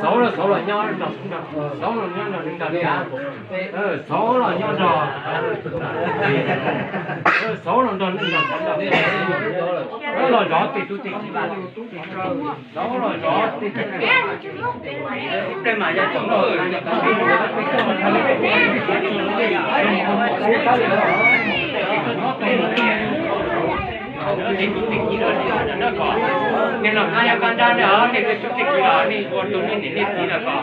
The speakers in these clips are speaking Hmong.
Xauv los xauv los nyob, xauv los nyob nrog li ntawd, xauv los nyob nrog, xauv los nrog neej nrog, los zov tej tub tej ki, xauv los zov tej tub tej ki. Niag no qab nyob qab nrab ne, nej tub tej ki los nej ua tau nej niam nej txiv no kom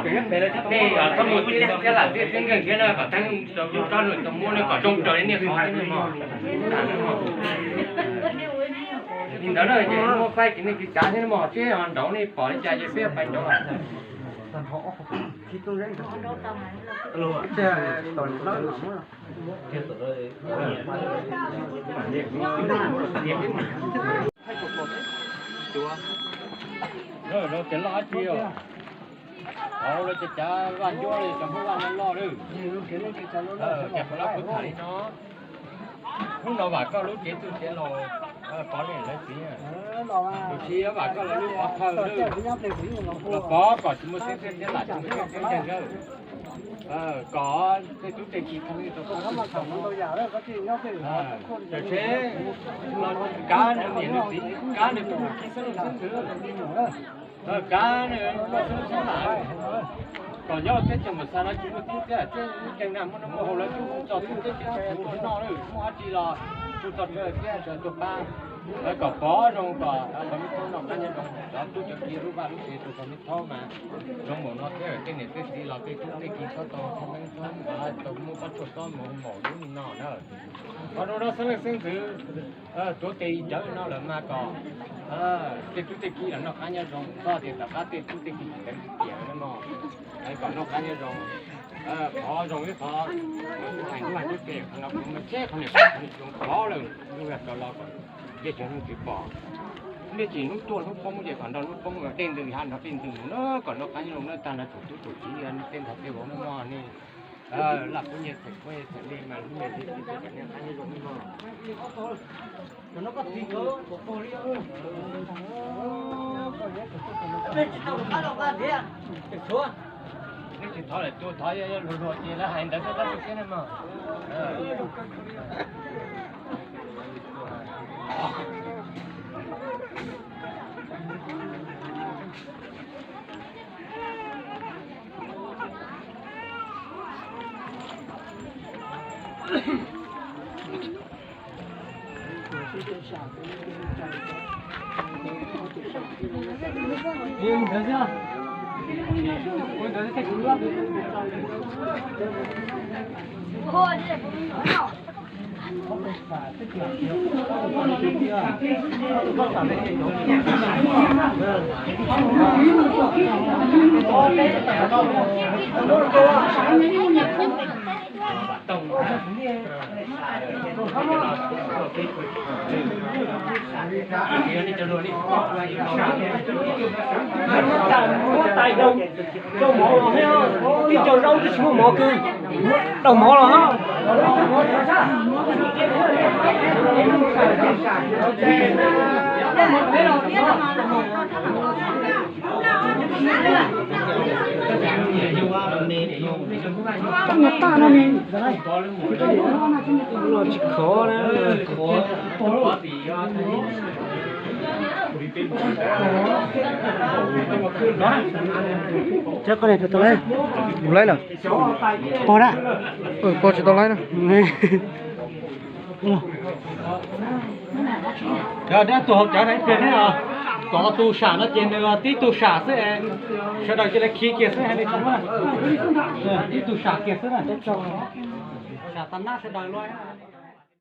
nej txhob mus thiab lam thiab nkeeg thiab no kom teeb rau lub rab lub tau muab nej kom zoo raws li nej qhov thiab mog. Li ntawd na ces muaj faib ces nej tsis cav thiab mog, seb nraud nej pom li cas ces peb pais nraud. Lawv cov loj dab tsi os? Hauv lawv cov cav vaj ncuab li, cov Hmoob vaj loj loj li. Ces qhov no kuv tham li no, hnub no vam koj lub cev txwj cev laus pov niam lawv txiv, tus tsis vam koj lawv lub qhov thawj los pov kom tsis muaj xeeb txhiab thiab lam tsis muaj xeeb txhiab ntseeg. Kom tej tub tej ki tau txoj kev txawj txog no, tam sim no kav nws niam nws txiv, kav nws tus khib xeeb xeeb ntxwv, kav nws koj xeeb xeeb lam, kom nyob teb chaws Npam Xas no tsis muaj tub thiab txij ib ceeg na muaj noj muaj haus lawv tub txog tub teb tsis tau ua noj lawm, muaj dab tsi los tsuj txog rau thiab sawv tuaj pab. Lawv kom pov zoo kom qhov me thaub noj qab nyob zoo, cov tub cov ki lub vaj lub tsev rau qhov me thaub mas zoo npaum no thiab tej niam tej txiv los tej tub tej ki txhob tau txhob meej txhob tau muab pob tsuas txob mus maum lub no na. Qhov zoo no xeeb leej xeeb ntxwv tuav tes cawv no lawm mas kom tej tub tej ki los noj qab nyob zoo, txhob tias tom qab tej tub tej ki tsis teev tsis tiam no, kom noj qab nyob zoo. Qhov zoo ib qho, hais hnub hais tub ces qhov no kuv mas tsheb qhov niam qhov niam zoo qhov lawm, hnub rau los kom ntiaj teb hnub twg pom. Hnub tsis hnub tuaj hnub poob ces kom nrog hnub poob, dej ntws hav nrog dej ntws mus na, kom noj qab nyob zoo na, tag nrho tsoom tub tsoom kiv tej ntawd tej vauv no ne. Laj kub nyiaj txheem kub nyiaj txheem li mas hnub niam txiv txiv tub kom noj qab nyob zoo no. Nej tsis thov lawm, tus thov yog luag luag ces lawv hais ntawd xwb, tab sis siab ne mog. Muab tais daug rau mov los, tib co zaub twb tsis muaj mov kws, daug mov los. Tsis khov na. Cov koj ne tsis tau laib, kuv laib lawm. Pog da, pog tsis tau laib na. Cov dab tuag hauv cawv na ib pliag ne, tom tus sam no ces nws tib tug sam xwb, sawv daws cia li khi kiag xwb hais li tsis muaj. Tib tug sam kiag xwb na, sam tag nab sawv daws luaj.